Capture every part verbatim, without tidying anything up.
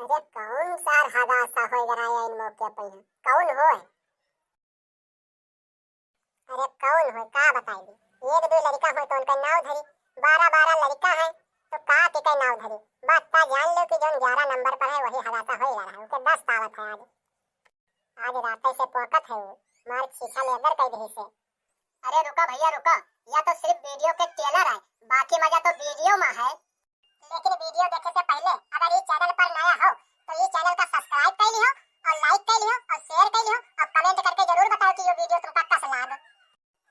अरे कौन सार हदासा होय गराया इन मौके पे है? कौन होय? अरे कौन होय, का बताई दी? एक दो लड़का होय तो उनका नाव धरी, बारह बारह लड़का है तो का के नाव धरी? बात ता जान लो कि जौन ग्यारह नंबर पर है वही हदासा होय गराया है, उनके दस पावत है आज। आज रात से पोकत है वो, मार छीछा लेदर कई दही से। अरे रुका भैया रुका, यह तो सिर्फ वीडियो के ट्रेलर है, बाकी मजा तो वीडियो में है। लेकिन वीडियो देखे से पहले अगर इस चैनल पर नया हो तो इस चैनल का सब्सक्राइब कर लियो और लाइक कर लियो और शेयर कर लियो और कमेंट करके जरूर बताओ कि ये वीडियो तुमका कस लाग।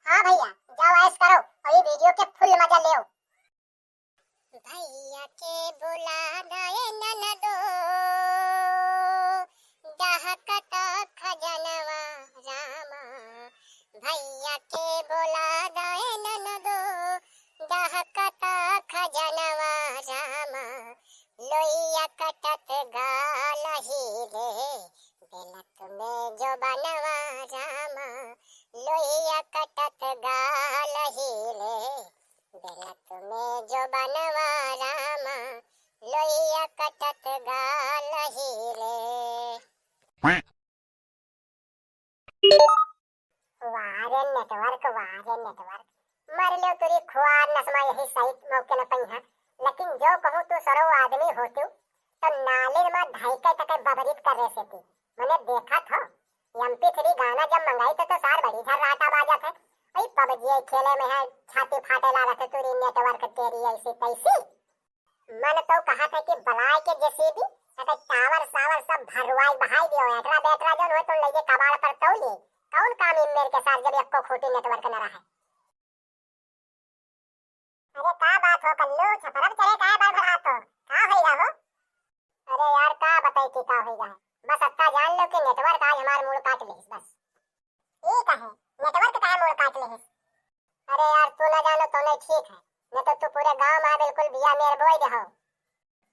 हाँ भैया, जाओ ऐश करो और ये वीडियो के फुल मजा लेओ। भैया के बोला दे ननदो, डहकत खजनवा रामा। भैया के बोला दे ननदो, डहकत खजनवा रामा। लोइया कटत गाल ही रे, बेलत में जो बनवा रामा। लोइया कटत गाल ही रे, बेलत में जो बनवा रामा, लोइया कटत गाल ही रे। वाह रे नेटवर्क, वाह रे नेटवर्क, मर लो तुरी खुआर नसमा यही सही मौके न पई है। लेकिन जो कहूँ तू सरो आदमी होतू तो नालिन में धाई के तक बबरीत कर रहे से थी। मैंने देखा था एम पी थ्री गाना जब मंगाई तो, तो सार बड़ी झर्राटा बाजत है। वही पबजी खेले में है, छाती फाटे लागत है, तुरी नेटवर्क तेरी ऐसी तैसी। मन तो कहा था कि बलाय के जे सी बी, अगर टावर सावर सब भरवाई बहाई दियो, एकरा बेटरा जौन होय तो लइके कबाड़ पर तौली। कौन काम इम्मेर के सार जब एक्को खूटी नेटवर्क न रहे। अरे का बात हो कल्लू, छपरा पे चढ़े काहे बड़बड़ात हो? का होइगा हो? अरे यार का बताई कि का होइगा है, बस अत्ता जान लो कि नेटवर्क आज हमार मूड़ काट लेहिस बस। ई काहे? नेटवर्क काहे मूड़ काट लेहिस? अरे यार तू ना जानो तो नहीं ठीक है, नहीं तो तू पूरे गांव में बिल्कुल बिया मेर बोई दे हो।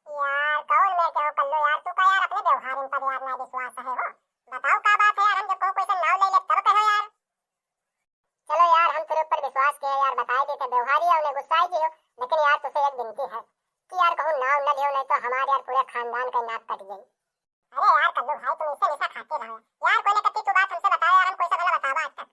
यार कौन मेर के हो कल्लू यार, तू का यार अपने व्यवहार इन पर यार ना विश्वास है हो। बताओ का बात है यार, हम जब कहूँ कोई से नाव ले ले तब कहो यार। चलो यार, हम तेरे ऊपर विश्वास किए यार, बताए देते व्यवहारी है, उन्हें गुस्सा ही हो, लेकिन यार तुझसे एक विनती है कि यार कहूँ नाव न लियो, नहीं तो हमारे यार पूरे खानदान का नाक कट जाए। अरे यार कल्लू भाई, तुम इससे हमेशा खाते रहो यार, कोई ना कभी तू बात हमसे बताओ यार, हम कोई से भला बतावा आज तक।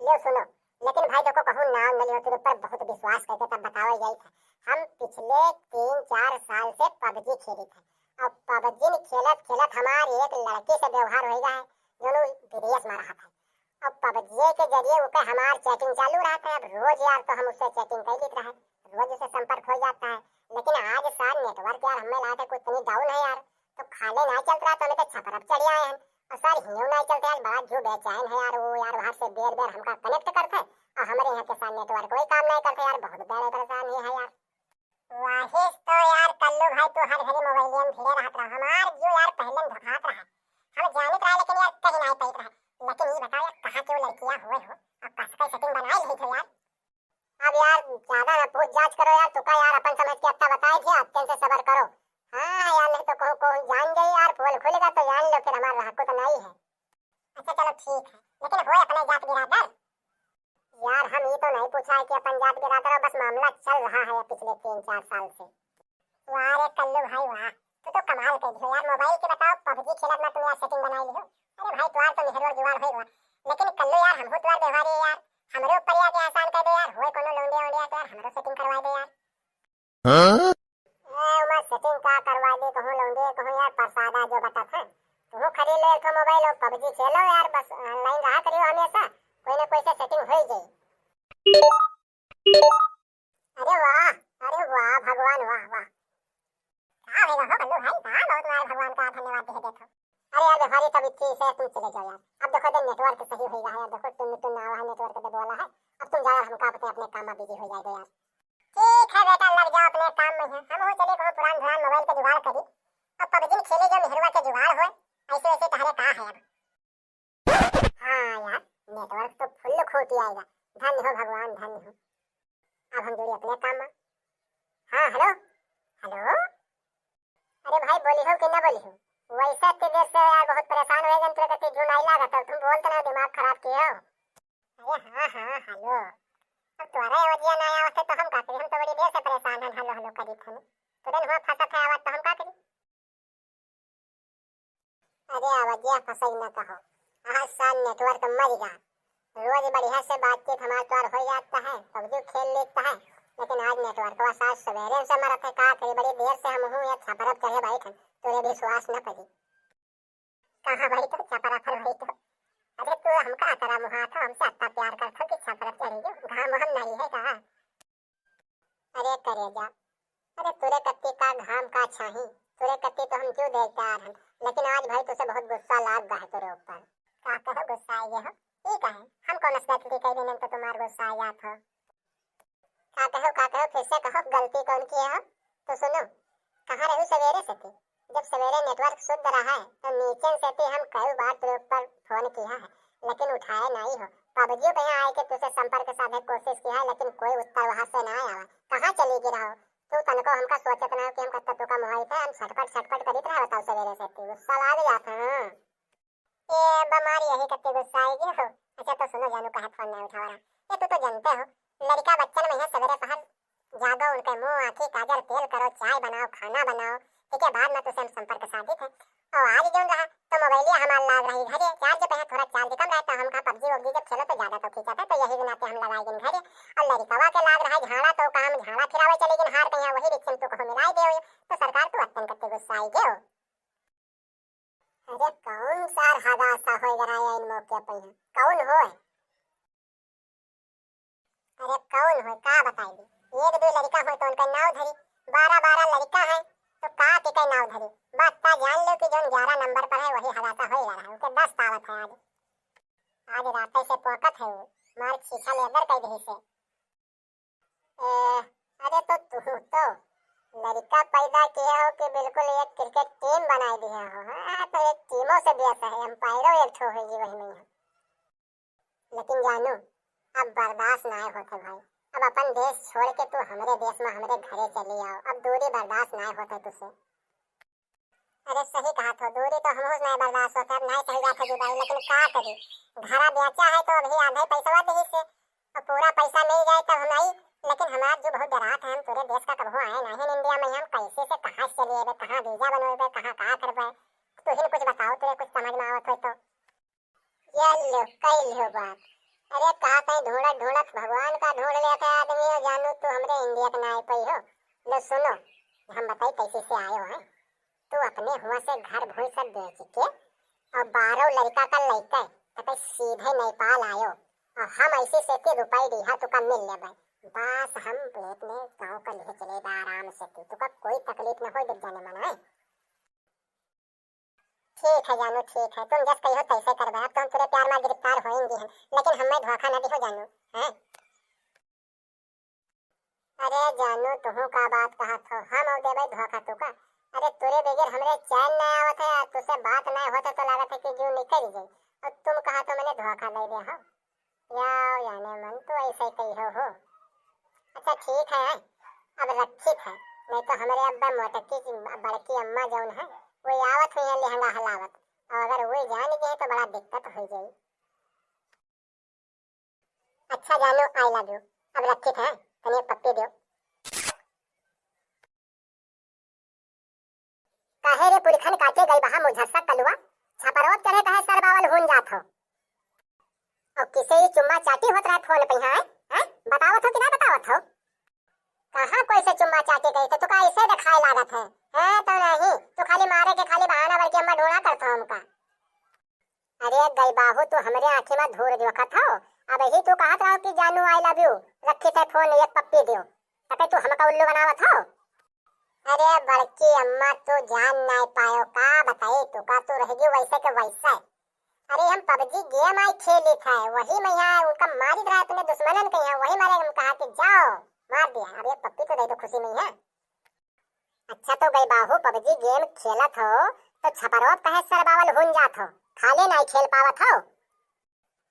लो सुनो, लेकिन भाई देखो कहूँ नाव न लियो, तेरे ऊपर बहुत विश्वास करके तब बतावल जाई था। हम पिछले तीन चार साल से पबजी खेली थे, और पबजी में खेलत खेलत हमारे एक लड़की से व्यवहार होइगा है, दोनों विदेश में रहा था। अब पबजी के जरिए ओके हमार चैटिंग चालू रहत है। अब रोज यार तो हम उससे चैटिंग कर लेत रहे, रोज उससे संपर्क हो जाता है। लेकिन आज सार नेटवर्क यार हमें लागत है कुछ तनी डाउन है यार, तो खाले ना चलत रहा तो हमें तो छपरप चढ़ आए हैं। और सार हियो ना चलते यार, बड़ा जो बेचैन है यार वो यार, वहाँ से बेर बेर हमका कनेक्ट करते हैं और हमारे यहाँ के साथ नेटवर्क कोई काम नहीं करते यार, बहुत बड़े परेशान ही है यार। वाहिस तो यार कल्लू भाई, तू हर घड़ी मोबाइलिया में भिड़े रहत रहा। हमार जियो यार पहले में धोखात रहा, हम जानत रहा लेकिन यार कहीं नहीं पाइत रहा। लेकिन ये बताओ यार कहाँ के वो लड़कियाँ हुए हो और कस का सेटिंग बनाए नहीं थे यार। अब यार ज्यादा ना पूछ जांच करो यार, तुका यार अपन समझ के अत्ता बताए थे, अत्यन से सबर करो। हाँ यार नहीं तो कहूँ कहूँ जान जाए यार, पोल खुलेगा तो जान लो फिर हमारा हक तो नहीं है। अच्छा चलो ठीक है, लेकिन होए अपने जात बिरादर? यार हम ये तो नहीं पूछा है कि अपन जात बिरादर हो, बस मामला चल रहा है पिछले तीन चार साल से। वाह रे कल्लू भाई वाह, तू तो कमाल कर दियो यार। मोबाइल के बताओ पबजी खेलत में तुम यार सेटिंग बनाई लियो। अरे भाई तुम्हार तो मेहरवा जुगाड़ होई हुआ, लेकिन कल्लू यार हमहू तुम्हार व्यवहार है यार, हमरे ऊपर यार के एहसान कर दे यार, होए कोनो लौंडे वोंडे यार तो यार हमरो सेटिंग करवा दे यार। हाँ? ए, उमा सेटिंग का करवा दे कहूँ लौंडे कहूँ यार, प्रसादा जो बटत है। तू खरीद ले एक ठो मोबाइल और पबजी खेलो यार, बस ऑनलाइन रहा करियो हमेशा, कोई ना कोई से सेटिंग हो ही जाई। अरे वाह, अरे वाह भगवान वाह वाह। का होइगा हो कल्लू भाई, का बहुत बार भगवान का धन्यवाद दे देत हो। अरे यार व्यापारी तब इतनी से तुम चले जाओ यार, अब देखो दिन नेटवर्क सही होइगा है, देखो टुन टुन आवा है नेटवर्क दे बोला है, अब तुम जाओ यार, हम का पता अपने काम में बिजी हो जाएगा यार। ठीक है बेटा, लग जाओ अपने काम में है। हम हो चले कहूँ पुरान धुरान मोबाइल के जुगाड़ करी। अब पबजी में खेले जो मेहरुआ के जुगाड़ होए, ऐसे ऐसे टहरे का है अब। हाँ यार, नेटवर्क तो फुल खूटी आएगा। धन्य हो भगवान, धन्य हो। अब हम जुड़ी अपने काम में। हाँ, हेलो, हेलो। अरे भाई, बोली हो कि ना बोली हो? वैसा तेरे से यार बहुत परेशान हो गए, तेरे कते जून आई लागत है, तुम बोलते ना, दिमाग खराब किए हो। अरे हाँ, हाँ, हेलो। अब तुम्हारा आवाजिया ना आवत है तो हम का करी? हम तो बड़ी देर से परेशान हैं, हेलो, हेलो करी थे। तुरंत हुआ फंसत है आवाज तो हम का करी? अरे आवाजिया फंसई न कहो, आज साल network मर गा। रोज बढ़िया से बातचीत हमार तोर हो जाता है, पबजी खेल लेता है, लेकिन आज network वा साल सवेरे से मरत है। का करी, बड़ी देर से हम हूँ या छपरप चढ़े बैठन, तोरे विश्वास न करी। कहाँ भाई तो छपरा फल भाई तो? अरे तू हमका अतरा मुहा था, हमसे अत्ता प्यार कर था कि छपरप चढ़ेगी, घाम हम नहीं है कहाँ? अरे करेजा, अरे तोरे कत्ती का घाम का छाही, तोरे कत्ती तो हम क्यों देखते आ रहन, लेकिन आज भाई तुझसे बहुत गुस्सा लाग गा है तोरे ऊपर। का कहो गुस्सा आ गया हो? ई का है? हम कौन सी गलती कर देने तो तुम्हार गुस्सा आ जात हो? का कहो, का कहो, फिर से कहो, गलती कौन किया हो? तो सुनो, कहाँ रहू सवेरे से थी? जब सवेरे network शुद्ध रहा है, तो नीचे से थी हम कई बार तेरे ऊपर फोन किया है, लेकिन उठाए नहीं हो। पबजी पे यहाँ आए के तुझसे संपर्क साधे कोशिश किया है, लेकिन कोई उत्तर वहां से ना आया। कहाँ चली गई रहो? तू तनको हमका सोचत ना हो कि हम कत्ता तुका मोहाई थे, हम छटपट छटपट करीत रहे, बताओ सवेरे से थी गुस्सा लाग जात है। हाँ। ए, बमारी यही कत्ती गुस्सा आई गयो हो। अच्छा तो सुनो जानू, काहे फोन नहीं उठावा रहा? ये तू तो जानते हो, लड़का बच्चन में है, सवेरे पहर जागो, उनके मुंह, आँखी, काजर, तेल करो, चाय बनाओ, खाना बनाओ, ठीक है, बाद में तुझसे हम संपर्क साधित है। और आज जौन रहा, तो मोबाइलिया हमार लाग रही घरे, charge पे है, थोड़ा charge कम रहता, हम कहा पबजी वबजी जब खेलो तो ज्यादा तो खींचत है, तो यही नाते हम लगाई दिन घरे। और लड़कवा के लाग रहा झाड़ा, तो काम झाड़ा फिरावे चले गिन हार कहीं, वही रिक्शे में तू कहो मिलाई दे, तो सरकार तू अत्तन कत्ती गुस्सा आई गयो। अरे कौन सार हदासा होय गराया इन मौके पे है? कौन होय? अरे कौन होय, का बताई दी? एक दो लड़का होय तो उनका नाव धरी, बारह बारह लड़का है तो का के नाव धरी? बस ता जान लो कि जौन ग्यारह नंबर पर है वही हदासा होय गरा है, उनके दस तावत है आज। आज रात से पोकत है वो, मार छीछा लेदर कर दही से। ए, अरे तो तू तो लड़का पैदा किया हो कि बिल्कुल एक cricket team बनाई दिया हो, हाँ, तो एक टीमों से बेस है, umpire एक ठो होगी वही में है। लेकिन जानू, अब बर्दाश्त ना होत है भाई, अब अपन देश छोड़ के तू हमरे देश में हमरे घरे चली आओ, अब दूरी बर्दाश्त ना होत है तुझसे। अरे सही कहा थो, दूरी तो हमहू से नहीं बर्दाश्त होता, अब नहीं सही बात है जुदाई, लेकिन का करी, घरा बेचा है तो अभी आधे पैसवा दही से, और पूरा पैसा मिल जाए तब हम आई, लेकिन हमार जो बहुत डरात है, हम तोरे देश का कबहू आए नहीं इंडिया में, हम कैसे से कहाँ से चले अबे, कहाँ वीजा बनवेबे, कहाँ का करबे, तू ही न कुछ बताओ, तोरे कुछ समझ में आवत हो तो। ये लो, कई लो बात। अरे का कहीं ढूंढत ढूंढत भगवान का ढूंढ लेते आदमी हो जानू, तू हमरे इंडिया के ना आई पाई हो। लो सुनो, हम बताई कैसे से आयो है। तू अपने हुआ से घर भूल सब बेच के और बारह लड़का का लइके तब सीधे नेपाल आयो और हम ऐसे से के रुपये दिहा तुका मिल लेबे। बस हम plane में गाँव का ले चले बे आराम से, तू तुका कोई तकलीफ न हो, जब जाने मन है। ठीक है जानू, ठीक है, तुम जस कहियो तैसे करबे। अब तो हम तोरे प्यार में गिरफ्तार होएंगे हम, लेकिन हमें धोखा न दिहो जानू, हैं? अरे जानू, तुहू का बात कहा थो, हम और देबे धोखा तुका? अरे तोरे बगैर हमरे चैन न आवत है, और तुझसे बात न होते तो लागत है कि जीव निकल जाए, और तुम कहा तो मैंने धोखा दे दिया हो। या, याने मन तो ऐसे कही हो, हो। अच्छा ठीक है, अब रखित है, नहीं तो हमरे अब्बा मोटकी की बड़की अम्मा जौन है, वो आवत हुई है लहंगा हलावत, और अगर वो जान गए तो बड़ा दिक्कत हो जाई। अच्छा जानू, I love you, अब रखित है, तनी पप्पी दो। काहे रे पुरखन काटे गई बहा मुझरसा कलुआ, छपरवा चढ़े काहे सरबावल होन जात हो? और किसे ही चुम्मा चाटी होत रहे फोन पे, हैं? हैं? बतावत हो कि ना बतावत हो? कहाँ कोई से चुम्मा चाटी गई तो तुका ऐसे दिखाए लागत है? हैं तो नहीं, तू खाली मारे के खाली बहाना बल्कि अम्मा ढूंढा करत हो हमका। अरे गई बाहू, तू हमरे आँखी में धूर जोखत हो। अब ही तू कहत रहो कि जानू I love you, रखित है फोन, एक पप्पी दियो, तबे तू हमका उल्लू बनावत हो। अरे बड़की अम्मा, तू जान नाय पायो, का बताई तू, का तू रह गई वैसे के वैसे। अरे हम पबजी गेम आई खेली था, वही में यहाँ उनका मारी रहा अपने दुश्मनन के यहाँ, वही मारे हम कहा कि जाओ, मार दिया। अब एक पप्पी तो दे दो खुशी में है। अच्छा तो गई बाहू पबजी गेम खेलत हो तो छपरवा कहे सरबावल हुन जात हो, खाले नाई खेल पावत हो।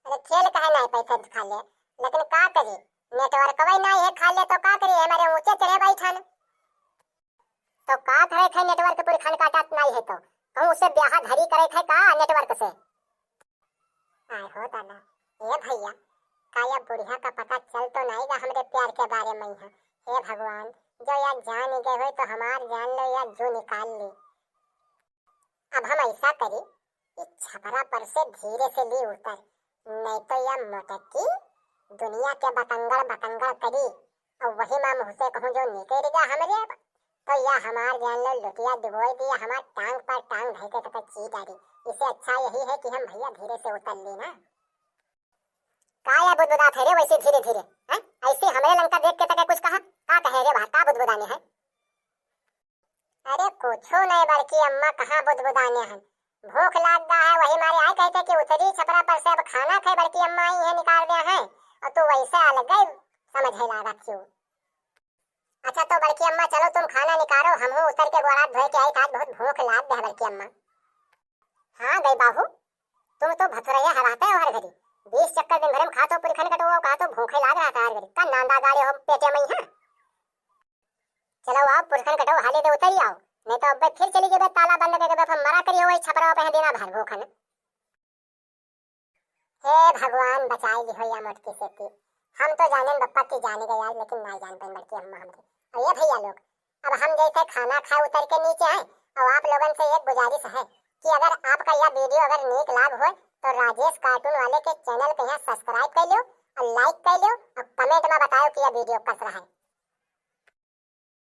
अरे खेल कहे नाई पैसे खाले, लेकिन का करी, नेटवर्कवे नाई है खाले तो का करी, हमारे ऊंचे चढ़े बैठन। तो का करे थे नेटवर्क पुरखन काटत नाई है तो कहूँ उसे ब्याह घरी करे थे का नेटवर्क से? आय हो दादा, ए भैया, का या बुढ़िया का पता चल तो नाई गा हमरे प्यार के बारे में है? हे भगवान, जो या जान गए हो तो हमार जान लो या जो निकाल ली। अब हम ऐसा करी, इस छपरा पर से धीरे से ली उतर, नहीं तो या मोटकी दुनिया के बतंगड़ बतंगड़ करी। और वही माँ मुँह से कहूँ जो निकल गया हमरे, तो या हमार जान लो लुटिया डुबोई दिया, हमार टांग पर टांग धर के तक चीर डाली। इससे अच्छा यही है कि हम भैया धीरे से उतर ली ना। का या बुदबुदात है रे वैसे धीरे धीरे, हैं? ऐसे हमरे लंका देख के तके कुछ कहा, का कहे रे बा, का बुदबुदाने है? अरे कुछो नहीं बड़की अम्मा, कहाँ बुदबुदाने हैं, भूख लाग गा है, वही मारे आए कहते कि उतरी छपरा पर से अब खाना खाए, बड़की अम्मा आई है निकाल दिया है, और तू वैसे अलग ही समझे लागत क्यों। अच्छा तो बड़की अम्मा चलो तुम खाना निकालो, हमहू उतर के गोड़ हाथ धोए के आई, आज बहुत भूख लाग गा है बड़की अम्मा। हाँ गई बाहू, तुम तो भथुरैया हराते हो हर घड़ी, बीस चक्कर दिन भर में खातो पुरखन कटो, का तो भूखे लाग रहा था हर घड़ी, का नांदा गाड़े हो पेटे में ही है। चलो आओ पुरखन कटो हाली दे उतरी आओ, नहीं तो अब फिर चली जेबे ताला बंद करके, फिर मरा करी हो वही छपरा पे दिना भर भूखन। हे भगवान बचाई लिहो या मोटकी से की, हम तो जाने बप्पा की जानी गई आज, लेकिन ना जान पाइन बड़की अम्मा हमरे। और ये भैया लोग, अब हम जैसे खाना खाए उतर के नीचे आए, और आप लोगन से एक गुजारिश है कि अगर आपका यह वीडियो अगर नीक लाग होए तो राजेश कार्टून वाले के चैनल के यहाँ सब्सक्राइब कर लो और लाइक कर लो और कमेंट में बताओ कि यह वीडियो कस रहा है।